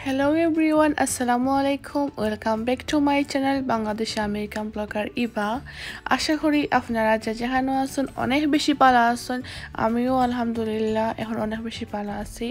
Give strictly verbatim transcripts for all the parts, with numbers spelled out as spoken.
Hello everyone, আসসালামু আলাইকুম। Welcome back to my channel, Bangladeshi American blogger Eva. আশা করি আপনারা যে যেখানো আছইন অনেক বেশি ভালা আছইন। আমিও আলহামদুলিল্লাহ এখন অনেক বেশি ভালা আছি।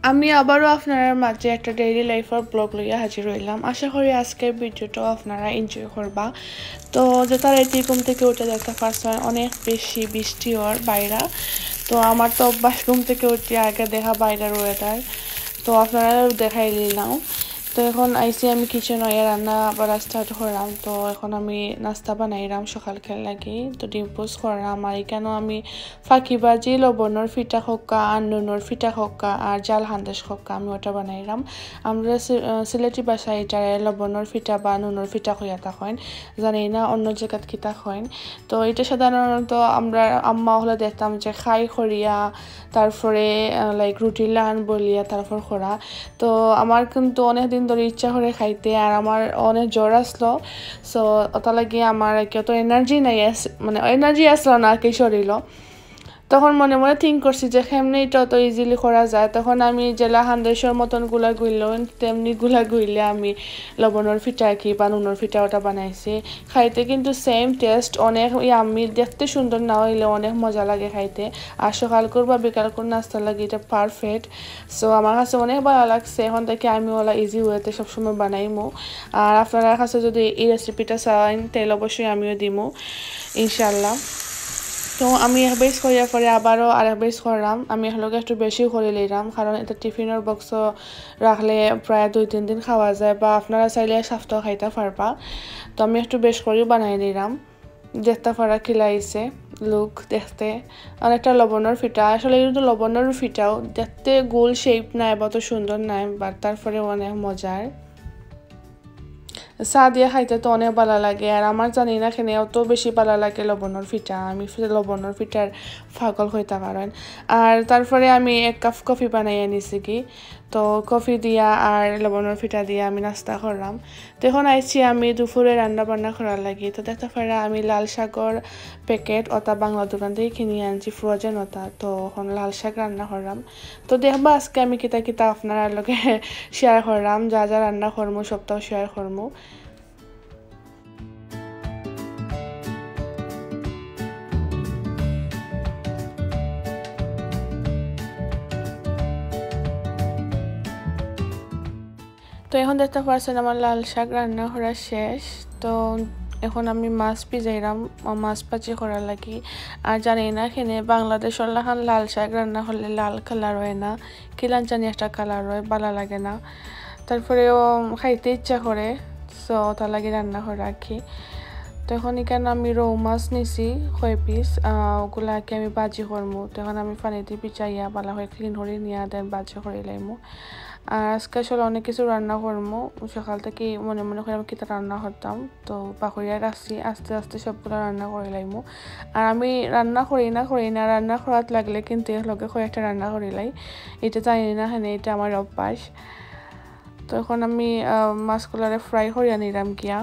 আমি আবারও আপনারার মাঝে একটা ডেইলি লাইফর ব্লগ লইয়া হাজির অইলাম। আশা করি আজকের ভিডিওটা আপনারা এনজয় করবা। তো যেটা রাইতে ঘুম থেকে উঠে দেখতা পারছইন অনেক বেশি বৃষ্টি অর বাইরা। তো আমার তো অভ্যাস ঘুম থেকে উঠে আগে দেখা বাইরের ওয়েদার, তো আপনারাও দেখাই দিলাম। তো এখন আইছি আমি কিচেনো, রান্না বাড়া স্টার্ট করলাম। তো এখন আমি নাস্তা বানাইরাম সকালকার লাগি। তো ডিম পোস্ট করলাম, আর এখানো আমি ফাঁকি ভাজি, লবণর ফিটা খোকা আর নুনর ফিটা খোকা আর জাল হান্দেশ খোকা আমি ওটা বানাইরাম। আমরা সি-, আহ, সিলেটি ভাষায় এটারে লবণর ফিটা বা নুনর ফিটা কইয়া থাকইন, জানি না অন্য জাগাত কিতা কইন। তো এটা সাধারণত আমরা আম্মা হলে দেখতাম যে খাই করিয়া, তারপরে, আহ, লাইক রুটি লান বলিয়া তারপর করা। তো আমার কিন্তু অনেক দিন ধরে ইচ্ছা করে খাইতে, আর আমার অনেক জ্বর আসলো। সো ওটা লাগি আমার আর কি অত এনার্জি নাই আস-, মানে এনার্জি আসলো না আর কি শরীরও। তখন মনে মনে থিঙ্ক করছি যে কেমনে এটা অত ইজিলি করা যায়। তখন আমি যেলা হান্দেশর মতন গুলা গুইল, তেমনি গুলা গুইলে আমি লবণর ফিটা কি বা নুনর ফিটা ওটা বানাইছি। খাইতে কিন্তু সেম টেস্ট, অনেক ইয়াম্মি, দেখতে সুন্দর না হইলে অনেক মজা লাগে খাইতে। আর সকালকুর বা বিকালকুর নাস্তা লাগে এটা পারফেক্ট। সো আমার কাছে অনেক ভালা লাগছে। এখন থেকে আমি ওলা ইজি ওয়েতে সবসময় বানাইমু। আর আপনারার কাছে যদি এই রেসিপিটা চাইন, তাহলে অবশ্যই আমিও দিমু ইনশাল্লাহ। তো আমি এক বেশ করিয়া পরে আবারও আর এক বেশ করলাম। আমি একলগে একটু বেশিও করে লইলাম, কারণ এটা টিফিনর বক্সও রাখলে প্রায় দুই তিন দিন খাওয়া যায়, বা আপনারা চাইলে এক সপ্তাহ খাইতে পারবা। তো আমি একটু বেশ করেও বানাই নিলাম। দেখতে পারা কিলা আইছে লুক দেখতে, অনেকটা লবণর ফিটা। আসলে কিন্তু লবণর ফিটাও দেখতে গোল শেপ নাই বা অত সুন্দর নাই, বাট তারপরে অনেক মজার। চা দিয়া খাইতে তো অনেক ভালা লাগে, আর আমার জানি না কেনে অত বেশি ভালা লাগে লবণর ফিটা। আমি ফি-, লবণর ফিটার পাগল হইতা পারইন। আর তারপরে আমি এক কাপ কফি বানাইয়া নিছি কি, তো কফি দিয়া আর লবণর ফিটা দিয়া আমি নাস্তা করলাম। তো এখন আইছি আমি দুপুরে রান্না বান্না করার লাগি। তো দেখতে পারা আমি লাল শাকর প্যাকেট ওটা বাংলা দোকান থেকে কিনি আনছি, ফ্রোজেন ওটা। তো এখন লাল শাক রান্না করলাম। তো দেখবা আজকে আমি কিতা কিতা আপনারার লগে শেয়ার করলাম, যা যা রান্না করমু সবটাও শেয়ার করমু। তো এখন দেখতে পারছেন আমার লাল শাক রান্না করা শেষ। তো এখন আমি মাছ ভিজাইলাম, আ, মাছ ভাজি করার লাগি। আর জানি না কেনে বাংলাদেশর লাখান লাল শাক রান্না করলে লাল কালার হয় না, কিলান জানি একটা কালার হয়, ভালা লাগে না। তারপরেও খাইতে ইচ্ছা করে, সো তার লাগি রান্না করা আর কি। তো এখন এখানে আমি রৌ মাছ নিছি কয় পিস, আহ, ওগুলা আর কি আমি ভাজি করমু। তো এখন আমি পানিতে ভিজাইয়া ভালা করে ক্লিন করে নিয়া দেন ভাজি করে লাইমু। আর আজকে আসলে অনেক কিছু রান্না করমু, সকাল থেকে মনে মনে করে আমি কিতা রান্না করতাম, তো পাকড়িয়া রাখছি, আস্তে আস্তে সবগুলা রান্না করে লাইমু। আর আমি রান্না করি না, করি না, রান্না করাত লাগলে কিন্তু এর লগে কয়েকটা রান্না করি লাই। এটা জানি না, মানে এটা আমার অভ্যাস। তো এখন আমি, আহ, মাছগুলারে ফ্রাই করিয়া নিলাম গিয়া।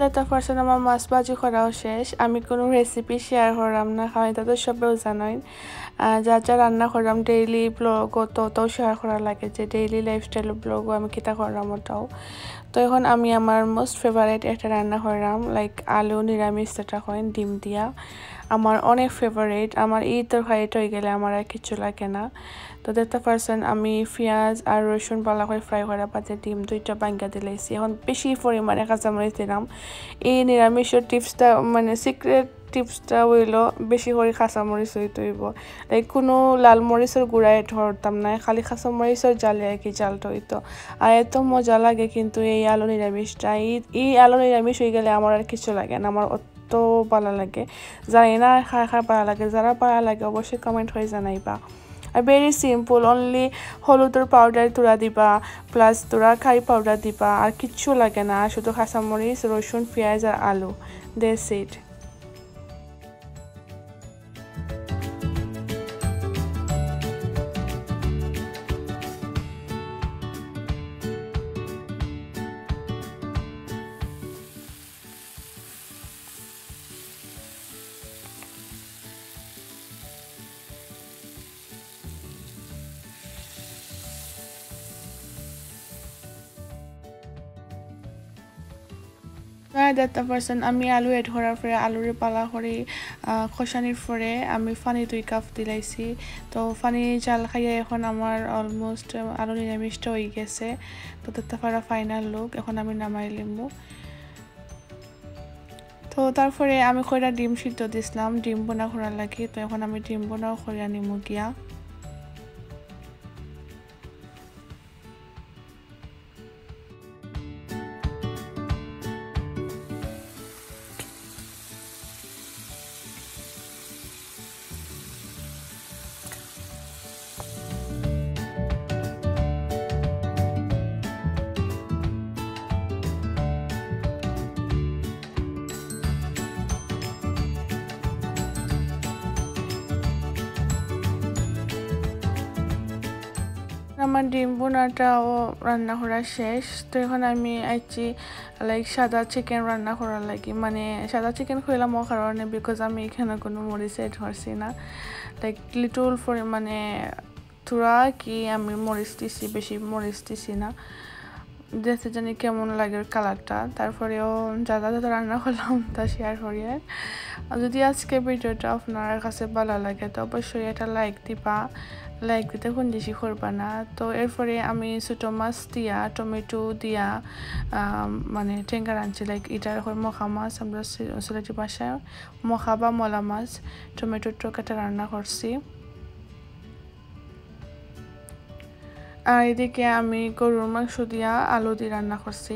দেখতে পারছেন আমার মাছ ভাজি করাও শেষ। আমি কোনো রেসিপি শেয়ার করলাম না, কারণ এটা তো সবেও জানেন। আহ, যা যা রান্না করলাম ডেইলি ব্লগ, তো ওটাও শেয়ার করা লাগে, যে ডেইলি লাইফস্টাইল ব্লগও আমি কিতা করলাম ওটাও। তো এখন আমি আমার মোস্ট ফেভারিট একটা রান্না করলাম, লাইক আলু নিরামিষ যেটা হয়, ডিম দিয়া। আমার অনেক ফেভারিট, আমার এই তরকারিটা হয়ে গেলে আমার আর কিছু লাগে না। তো দেখতে পারছেন আমি পিঁয়াজ আর রসুন ভালা করে ফ্রাই করার বাদে ডিম দুইটা ভাঙ্গা দিলাইছি। এখন বেশি পরিমাণে কাঁচামরিচ দিলাম। এই নিরামিষর টিপসটা, মানে সিক্রেট টিপসটা হইলো বেশি করে কাঁচামরিচ হইতে হইব। লাইক কোনো লাল মরিচর গুঁড়া এড করতাম না, খালি কাঁচামরিচর জালে আর কি জালটা হইতো। আর এত মজা লাগে কিন্তু এই আলু নিরামিষটা। এই, এই আলু নিরামিষ হয়ে গেলে আমার আর কিছু লাগে না, আমার অত ভালা লাগে। জানি না কার কার ভালা লাগে, যারা ভালা লাগে অবশ্যই কমেন্ট করে জানাইবা। আর ভেরি সিম্পল, অনলি হলুদর পাউডার থুড়া দিবা, প্লাস থুড়া কারি পাউডার দিবা, আর কিচ্ছু লাগে না, শুধু কাঁচামরিচ, রসুন, পিঁয়াজ আর আলু, দ্যাটস ইট। প্রায় দেড়টা পার্সেন্ট আমি আলু অ্যাড করার পরে আলুরে পালা করি, আহ, কষানির পরে আমি পানি দুই কাপ দিলাইছি। তো পানি জাল খাইয়া এখন আমার অলমোস্ট আলু নিরামিষটা হয়ে গেছে। তো দেড়টা পারা ফাইনাল লুক, এখন আমি নামাই লিমু। তো তারপরে আমি কয়টা ডিম সিদ্ধ দিছিলাম, ডিম বোনা করার লাগি। তো এখন আমি ডিম বোনাও করিয়া নিমু গিয়া। আমার ডিম ভুনাটাও রান্না করা শেষ। তো এখন আমি আইছি লাইক সাদা চিকেন রান্না করার লাগি। মানে সাদা চিকেন কইলাম ও কারণে, বিকজ আমি এখানে কোনো মরিচ অ্যাড করছি না। লাইক লিটল পরিমাণে থোড়া কি আমি মরিচ দিছি, বেশি মরিচ দিছি না। দেখতে জানি কেমন লাগে কালারটা। তারপরেও যা যা যা রান্না করলাম তা শেয়ার করি। আর যদি আজকে ভিডিওটা আপনার কাছে ভালো লাগে তো অবশ্যই একটা লাইক দিবা। লাইক দিতে কোন বেশি করবা না। তো এরপরে আমি ছোটো মাছ দিয়া, টমেটো দিয়া, আম, মানে টেঙ্গা রাঁধছি। লাইক ইটারে কয় মখা মাছ, আমরা সি-, সিলেটি ভাষায় মখা বা মলা মাছ, টমেটোর টক এটা রান্না করছি। আর এদিকে আমি গরুর মাংস দিয়া আলু দিয়ে রান্না করছি।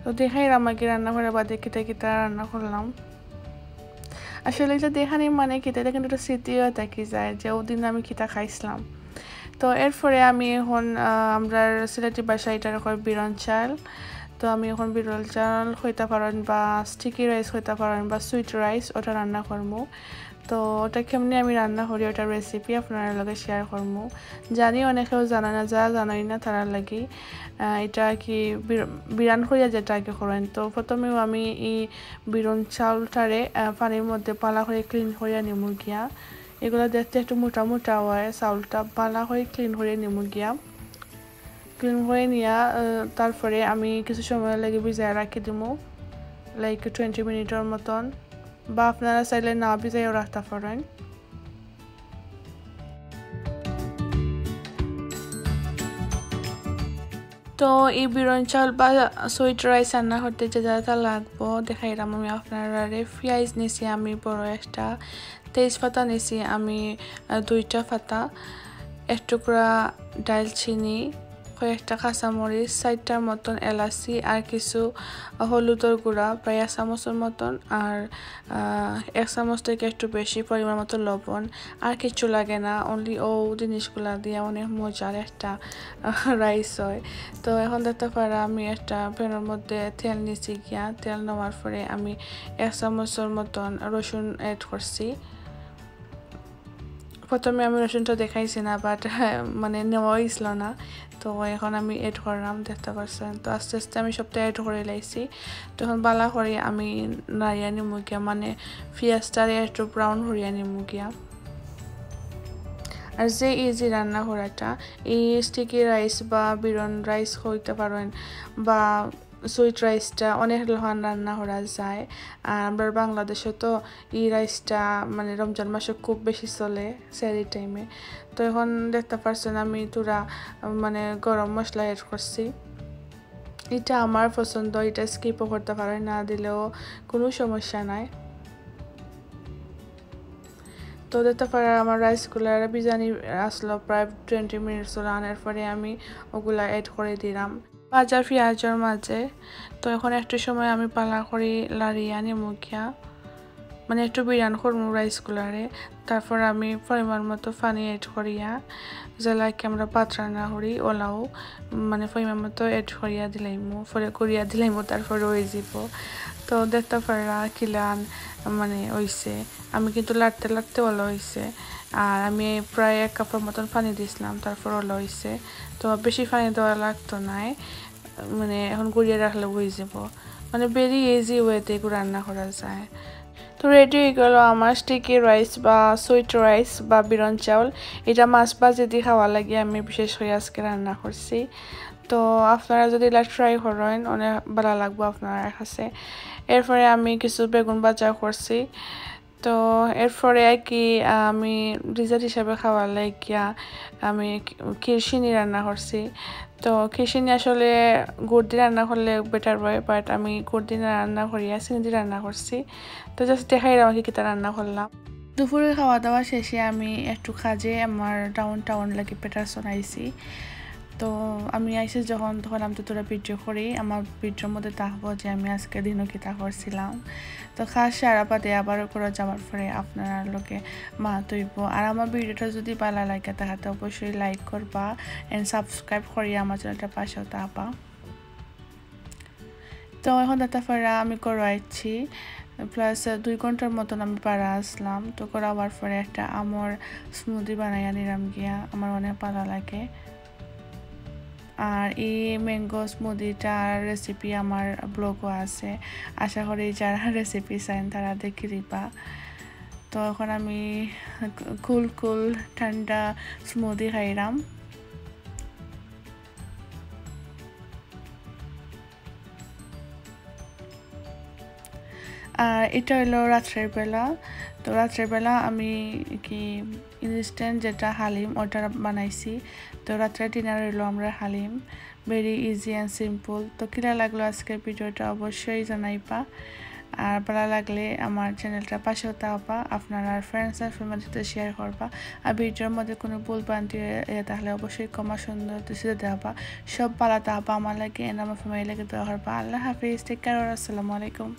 তো দেখাইলাম আগে রান্না করার বাদে কিতা কিতা রান্না করলাম। আসলে এটা দেখানি মানে কিতা, এটা কিন্তু একটা স্মৃতিও থাকি যায় যে ওদিন আমি কিতা খাইছিলাম। তো এরপরে আমি এখন, আহ, আমরার সিলেটি ভাষায় এটারে কয় বিরন চাল। তো আমি এখন বিরন চাল কইতা পারেন বা স্টিকি রাইস কইতা পারেন বা সুইট রাইস, ওটা রান্না করমু। তো ওটা কেমনে আমি রান্না করি, ওটার রেসিপি আপনারার লগে শেয়ার করমু। জানি অনেকেও জানা না, যারা জানাই না তারার লাগি, আহ, এটা কি বির-, বিরান করিয়া যেটা আগে করেন। তো প্রথমেও আমি এই বিরন চাউলটারে, আহ, পানির মধ্যে ভালা করে ক্লিন করিয়া নিমু গিয়া। এগুলা দেখতে একটু মোটা মোটা হয়, চাউলটা ভালা করে ক্লিন করিয়া নিমু গিয়া। ক্লিন করে নিয়া, আহ, তারপরে আমি কিছু সময় লাগি ভিজায় রাখি দিমু, লাইক টোয়েন্টি মিনিটর মতন, বা আপনারা চাইলে না ভিজাইও রাখতে পারেন। তো এই বিরন চাউল বা সুইট রাইস রান্না করতে যে যা যা লাগবো দেখাইলাম আমি আপনারারে। পিঁয়াজ নিছি আমি বড় একটা, তেজপাতা নিছি আমি, আহ, দুইটা পাতা, এক টুকরা দারচিনি, কয়েকটা কাঁচামরিচ, চারটার মতন এলাচি, আর কিছু হলুদর গুঁড়া, প্রায় এক চামচর মতন, আর, আহ, এক চামচ থেকে একটু বেশি পরিমাণ মতো লবণ, আর কিচ্ছু লাগে না। অনলি ও জিনিসগুলা দিয়া অনেক মজার একটা, আহ, রাইস হয়। তো এখন দেখতে পারা আমি একটা প্যানের মধ্যে তেল নিছি গিয়া, তেল নেওয়ার পরে আমি এক চামচর মতন রসুন অ্যাড করছি। প্রথমে আমি রসুনটা দেখাইছি না, বাট মানে নেওয়া হয়েছিল না। তো এখন আমি অ্যাড করলাম, দেখতে পাচ্ছেন। তো আস্তে আস্তে আমি সবটা অ্যাড করে লাইছি। তো এখন ভালা করে আমি নাড়িয়া নিমু গিয়া, মানে পিঁয়াজটারে একটু ব্রাউন করিয়া নিমু গিয়া। আর যে ইজি রান্না করাটা, এই স্টিকি রাইস বা বিরন রাইস কইতে পারেন বা সুইট রাইসটা অনেক লোহান রান্না করা যায়। আর আমরা বাংলাদেশে তো এই রাইসটা মানে রমজান মাসে খুব বেশি চলে সেহরির টাইমে। তো এখন দেখতে পাচ্ছেন আমি থুড়া মানে গরম মশলা অ্যাড করছি। এটা আমার পছন্দ, এটা স্কিপও করতে পারেন, না দিলেও কোনো সমস্যা নাই। তো দেখতে পারেন আমার রাইসগুলার ভিজানি আসলো প্রায় টোয়েন্টি মিনিটস রান্নার পরে আমি ওগুলা অ্যাড করে দিলাম ভাজা পিঁয়াজের মাঝে। তো এখন একটু সময় আমি ভালা করি লাড়িয়া নিমু গিয়া, মানে একটু বিরান করমু রাইসগুলারে। তারপর আমি পরিমাণ মতো পানি অ্যাড করিয়া, যেলাকি আমরা ভাত রান্না করি ওলাও, মানে পরিমাণ মতো অ্যাড করিয়া দিলাইমু, পরে করিয়া দিলাইমু, তারপরে হয়ে যাব। তো দেখতে পারা কিলান মানে হইছে, আমি কিন্তু লাড়তে লাড়তে ওলা হইছে। আর আমি প্রায় এক কাপের মতন পানি দিছিলাম, তারপর ওলা হইছে। তো বেশি পানি দেওয়া লাগতো নাই, মানে এখন গড়িয়ে রাখলে হয়ে যাব। মানে ভেরি ইজি ওয়েতে এগুলো রান্না করা যায়। তো রেডি হয়ে গেল আমার স্টিকি রাইস বা সুইট রাইস বা বিরন চাউল। এটা মাছ ভাজি দি খাওয়া লাগি আমি বিশেষ করে আজকে রান্না করছি। তো আপনারা যদি এটা ট্রাই করেন, অনেক ভালো লাগবো আপনার কাছে। এরপরে আমি কিছু বেগুন ভাজা করছি। তো এরপরে আর কি আমি ডিজার্ট হিসাবে খাওয়া লাগিয়া আমি কি-, ক্ষীরসিনি রান্না করছি। তো ক্ষীরসিনি আসলে গুড় দিয়ে রান্না করলে বেটার হয়, বাট আমি গুড় দিয়ে না রান্না করিয়া চিনি দিয়ে রান্না করছি। তো জাস্ট দেখাইলাম আর কি কিতা রান্না করলাম। দুপুরে খাওয়া দাওয়া শেষে আমি একটু কাজে আমার ডাউন টাউন লাগি পেটারসন আইছি। তো আমি আইছি যখন, তখন আমি তো তোরা ভিডিও করি, আমার ভিডিওর মধ্যে থাকবো যে আমি আজকে দিনও কিতা করছিলাম। তো কাজ সারা বাদে আবার করে যাওয়ার পরে আপনারা লগে মাত হইব। আর আমার ভিডিওটা যদি ভালো লাগে, তাহলে অবশ্যই লাইক করবা and সাবস্ক্রাইব করিয়া আমার চ্যানেলটা পাশেও থাকবা। তো এখন দেখতা পাররা আমি করে আইছি, প্লাস দুই ঘন্টার মতন আমি পারা আসলাম। তো করাবার পরে একটা আমর স্মুদি বানাইয়া নিলাম গিয়া, আমার অনেক ভালো লাগে। আর এই ম্যাঙ্গো স্মুদিটার রেসিপি আমার ব্লগও আছে, আশা করি যারা রেসিপি চাইন তারা দেখি দিবা। তো এখন আমি কুল কুল ঠান্ডা স্মুদি খাইলাম। আর এটা হইলো রাত্রের বেলা। তো রাত্রের বেলা আমি কি ইনস্ট্যান্ট যেটা হালিম, ওটা বানাইছি। তো রাত্রে ডিনার হইলো আমরা haleem, very easy and simple. তো কিলা লাগলো আজকের ভিডিওটা অবশ্যই জানাইবা। আর ভালো লাগলে আমার চ্যানেলটা পাশেও থাকবা, আপনারা ফ্রেন্ডস আর ফ্যামিলির সাথে শেয়ার করবা। আর ভিডিওর মধ্যে কোনো ভুল ভ্রান্তি হয়ে থাকে অবশ্যই ক্ষমা সুন্দর দৃষ্টিতে দেখবা। সব ভালো থাকবা, আমার লাগি and আমার ফ্যামিলি লাগি দোয়া করবা। আল্লাহ হাফিজ, টেক কেয়ার, আসসালামু আলাইকুম।